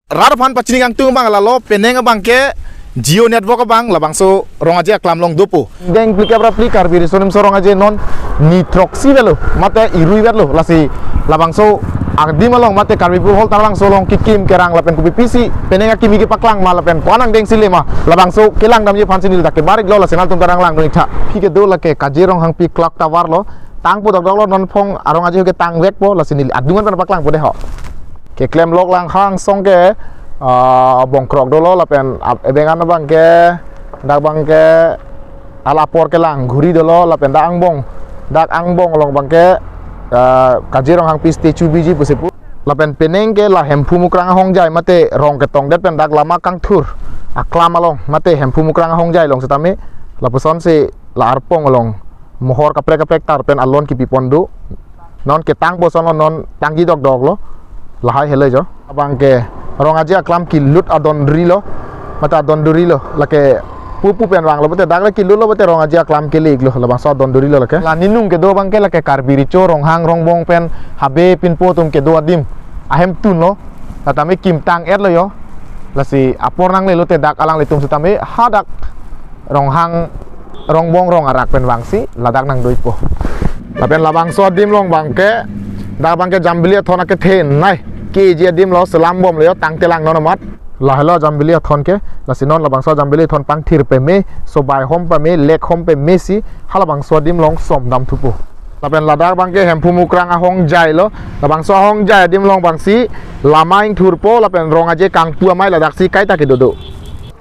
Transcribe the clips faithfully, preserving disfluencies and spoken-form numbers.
Rat aphan pachini kangtung abang lalo, penang abangke Jio network abang labangso Rong Aje aklam along dopo. Deng plikep rapli Karbi Riso Nimso Rong Aje non ni throksi velo mate irui velo, lasi labangso adim along mate Karbi Pu Hall Taralangso along kekim kerang lapen kopi pisi penang akimi kepaklang ma lapen ko-an angdeng si le ma, labangso kelang damji aphansi neli dak kebar-iklo, lasi nangtum karang langdun-ik tha. Phi kedo lake Kaje Ronghangpi clock tower lo, tangpo dokdok lo, non phong arong aje ke tangvekpo, lasi neli adungan pen paklangpo dei ho. Keklem lok lang hang song ke, ah, bongkrok dolo lapen ap-, ebeng an abangke, dak abangke hala apor kelang ghuri dolo lapen dak angbong, dak angbong along abangke, ah, Kaje Ronghangpi statue biji pusi pu. Lapen penang ke la Hemphu Mukrang ahongjai mate rong ketongdet pen dak lama kangthur aklam along mate Hemphu Mukrang ahongjai along setame lapusonsi la arpong along mohor kaprek kaprek tar pen alon kipipon do. Non ketangpo ason lo, non tangji dokdok lo. Lahai helo jo. Abangke Rong Aje aklam kelut adonduri lo. Mate adonduri lo. Lake pupu pen vanglo pulote dak le kelut lo pulote Rong Aje aklam kele-iklo. Labangso adonduri lo lake. La ninung kedo abangke lake Karbi Recho Ronghang Rongbong pen habe pinpo atum kedo adim ahemtun lo. Setame kim tang-et lo jo. Lasi apor nanglelo te dak alanglitum setame hadak Ronghang Rongbong rong arak pen vangsi ladak nangdo-ikpo. Lapen labangso adim along abangke, dak abangke Jambili Athon akethenei keji adim lo, selam bomlo jo, tangte lang non amat. Lahelo Jambili Athon ke, lasi non labangso Jambili Athon pangthir peme, sobai hom peme, lek hom peme si halabangso adim along som dam thupo. Lapen ladak abangke Hemphu Mukrang ahongjai lo, labangso ahongjai adim along abangsi lama ingthurpo lapen Rong Aje kangpu amei ladaksi kaita kedo do.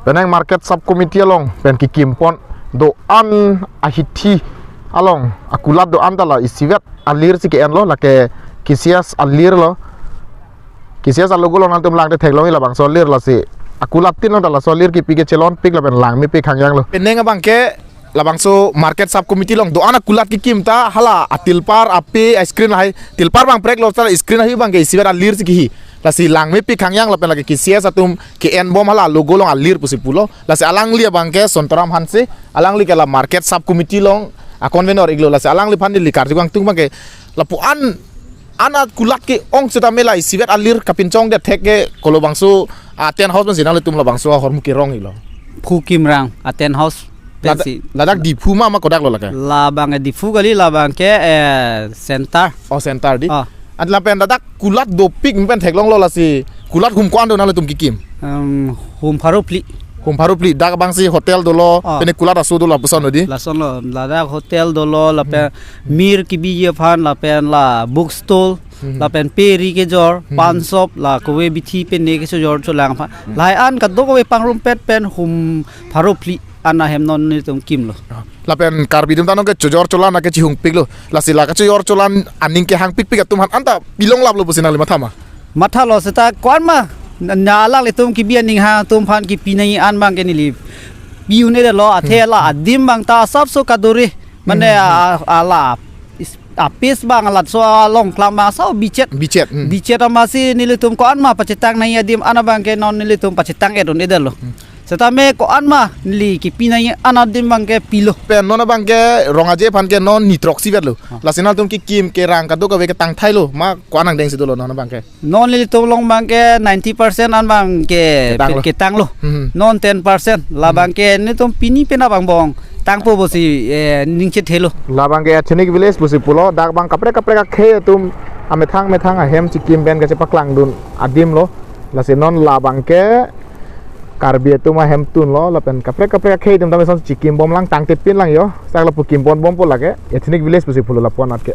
Penang Market Sub Committee along pen kekimponpo do-an ahithi along akulat do-an ta la isivet alir si ke-enlo, lake K C S alir lo. K C S alogo along nangtum langte theklongji, labangso alir lasi akulat tin along ta laso alir kipi ke chelonpik lapen langmepik hangyang lo. Penang abangke labangso Market Sub Committee along do-an akulat kekim ta hala atilpar ape a-screen lahai, tilpar abang preklo, seta screen ahi abangke isivet alir si kehi. Lasi langmepik hangyang lapen lake K C S atum ke-enbom hala alogo along alir pusi pulo. Lasi alangli abangke Sontaram Hanse, alangli ke la Market Sub Committee along a-convenor-iklo, lasi alangliphan neli karju kangtung abangke lapu-an an akulat ke-ong setame la isivet alir kapinchongdet thek ke kolo bangso a-tent house pensi nanglitum labangso ahormu kerong-iklo? Phu Kimrang a-tent house. Lada-, pensi ladak Diphu ma, ma kodak lo lake? Labang, eh, Diphu kali, labangke, eh, center. Oh, center dei. Ah. An lapen ladak kulat dopik pen theklonglo, lasi kulat hum ko-an do nanglitum kekim? Em, hum pharo phli. Hum pharo phli, dak abangsi hotel dolo, ah, pene kulat aso dolo lapuson lo dei? Lason lo, ladak hotel dolo, lapen, hmm, mir kebiji aphan, lapen la book stall, hmm, lapen pe ri kejor, hmm, pan shop, la kove bithi pene kechojor cholang aphan. Hmm. Lahai an kadokave pangrumpet pen hum pharo phli an ahem non nelitum kimlo. Lapen Karbi atum ta nonke chojor cholan ake chihungpiklo. Lasi la kachojor cholan aning kehangpikpik atum aphan anta pilonglaplo pusi nangli matha ma? Mathalo, seta ko-an ma, na, na alanglitum kebi aning hang atum aphan kepi nangji an abangke neli pi un-edetlo, athe, hmm, la adim abang ta asapso kadore. Mane, hmm, a, a, la is-, a-pitch abang, laso along klam abang asap bichet. Bichet, hmm. Bichet amatsi nelitum ko-an ma pachetang nangji adim an abangke non nelitum pachetang-et un-edetlo. Hmm. Setame ko-an ma neli kepi nangji an adim abangke pilo. Pen non abangke Rong Aje aphan ke non ni throksi vetlo. Ah. Lasi nangtum kekim kerang kadokave ketang thailo ma, ko-an angdeng si dolo non abangke? Non nelitum along abangke ninety percent an abangke ketanglo. Ketanglo. Hmm. Non ten percent. Hmm. Labangke nelitum pini penap angbong tangpo pusi, eh, ning chethelo. Labangke Ethnic Village pusi pulo, dak abang kaprek kaprek akhei atum amethang methang ahem chikim pen kachepaklangdun adim lo. Lasi non labangke Karbi atum ahemtun lo, lapen kaprek kaprek akhei atum tame son chikimbomlang, tangtepinlang jo. Sak lapu kimponbompo lake, Ethnic Village pusi pulo lapu-anat ke.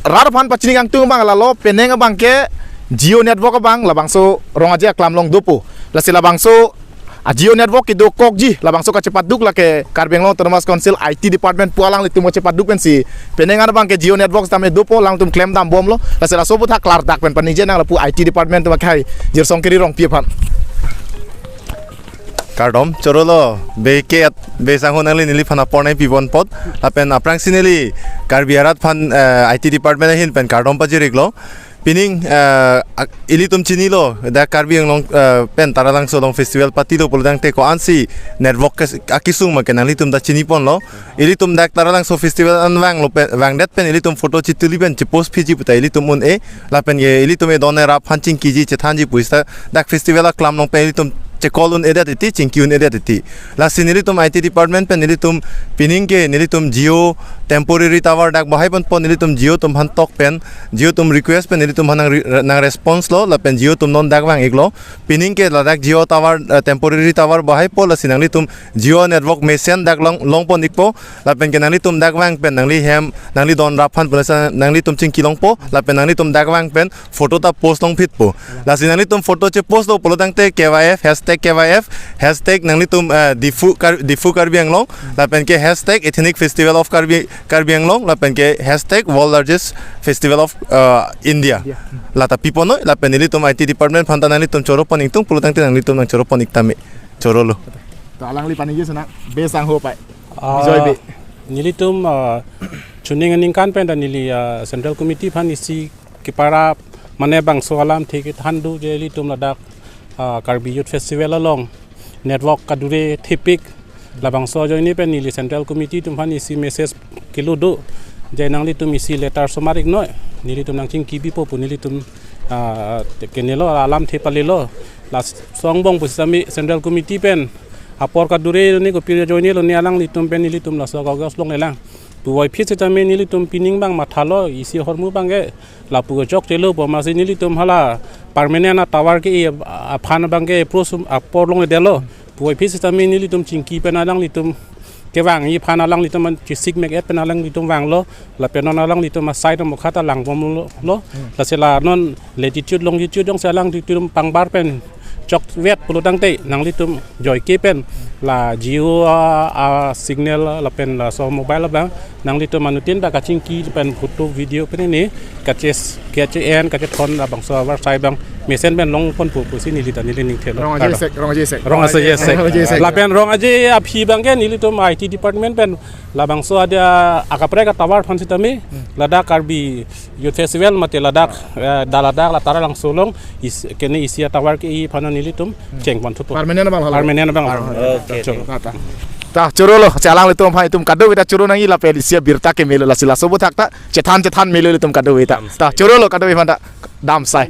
Rat aphan pachini kangtung abang lalo, penang abangke Jio network abang labangso Rong Aje aklam along dopo. Lasi labangso a-Jio network kedokokji labangso kachepaduk lake Karbi Anglong Autonomous Council I T department pu alanglitum kachepaduk pensi penang an abangke Jio network tame dopo, alangtum klemdambomlo. Lasi laso aphuthak klardak pen paningje nang lapu I T department atum akhai, Jirsong Kiri Rongpi aphan. Kardom, chorolo, be ke at, be sangho nangli neliphan apor nangpibom apot, lapen aphrangsi neli Karbi arat aphan, eh, I T department ahin pen kardom pajir-iklo. Pining, eh, ak-, ilitum chinilo, dak Karbi Anglong, eh, pen Taralangso along festival patilo pulotangte ko-ansi network kes-, akesung ma ke nanglitum ta chiniponlo. Ilitum dak Taralangso festival an vanglo pen, vangdet pen ilitum photo chituli pen chipost phiji puta ilitum un-e, lapen ke ilitum edon erap aphan chingkiji chethanji pu seta dak festival aklam along pen ilitum chekol un-edet titi, chingki un-edet titi. Lasi nelitum I T department pen nelitum pining ke nelitum Jio temporary tower dak bahai ponpo, nelitum Jio atum aphan tok pen, Jio atum request pen nelitum aphan nang re-, nang response lo, lapen Jio atum non dak vang-iklo. Pining ke ladak Jio tower, eh, temporary tower bahaipo, lasi nanglitum Jio network mesen dak long, longpon-ikpo, lapen ke nanglitum dak vang pen nangli hem, nangli don rap aphan pu lasi nanglitum chingki longpo, lapen nanglitum dak vang pen photo ta post long phitpo. Lasi nanglitum photo chepostlo pulotangte K Y F, hashtag K Y F, hashtag nanglitum, eh, Diphu Kar-, Diphu Karbi Anglong, lapen ke hashtag Ethnic Festival of Karbi, Karbi Anglong, lapen ke hashtag World Largest Festival of, eh, India. India. Lata piponoi, lapen nelitum I T department aphan ta nanglitum choropon ingtung pulotangte nanglitum nang choropon-ik tame. Chorolo. To alangli paningje sana, be sangho pai. Ah, Bijoy be. Nelitum, ah, chuning aningkan pen ta neli, ah, Central Committee aphan isi kepara mane bangso alamthe kethan do je ilitum ladak, ah, Karbi Youth Festival along network kadure thepik, labangso ajoine pen neli Central Committee atum aphan isi message kelo do je nanglitum isi letter somar-iknoi, nelitum nang chingki bipo pu nelitum, ah, te-, kenelo alamthe palelo. Laso angbong pusitame Central Committee pen apor kadure lo ne, kopir ajoine lo ne, alanglitum pen nelitum laso kaugos longlelang. Puvoiphit sitame nelitum pining abang mathalo, isi ahormu abangke lapu kechokchelo pu amatsi nelitum hala permanent atower ke-e aphan abangke approach apor longledetlo. Puvoiphit sitame nelitum chingki pen alanglitum kevang-i aphan alanglitum an chisik mek-et pen alanglitum vanglo, lapen non alanglitum asai atum okha ta langbomlo, lo. Lasi la non latitude longitude jongsi alanglitum pangbar pen chokvet pulotangte nanglitum joike pen la Jio a, a signal lapen laso mobile abang nanglitum anuttin ta kachingki pen photo video pen ne kache, kache-en kachethon labangso avarsai abang mesen pen longponpo pusi neli ta neli ning thelo. Rong aje sek, rong aje sek. Rong aje sek. Rong aje sek. Lapen rong aje aphi abangke nelitum I T department pen labangso adia akaprek atower aphan sitame ladak Karbi Youth Festival mate ladak, eh, da ladak la Taralangso along is, kene isi atower ke-e aphan nelitum chengponthupo. Permanent abang halo. Permanent abang halo. Oke. Choro. Ta, ta. Ta chorolo, si alanglitum aphan itum kadokave ta choro nangji lapen isi abirta ke melo, lasi laso aputhak ta chethan chethan melo ilitum kadokave ta. Ta chorolo kadokave aphan ta, damsai.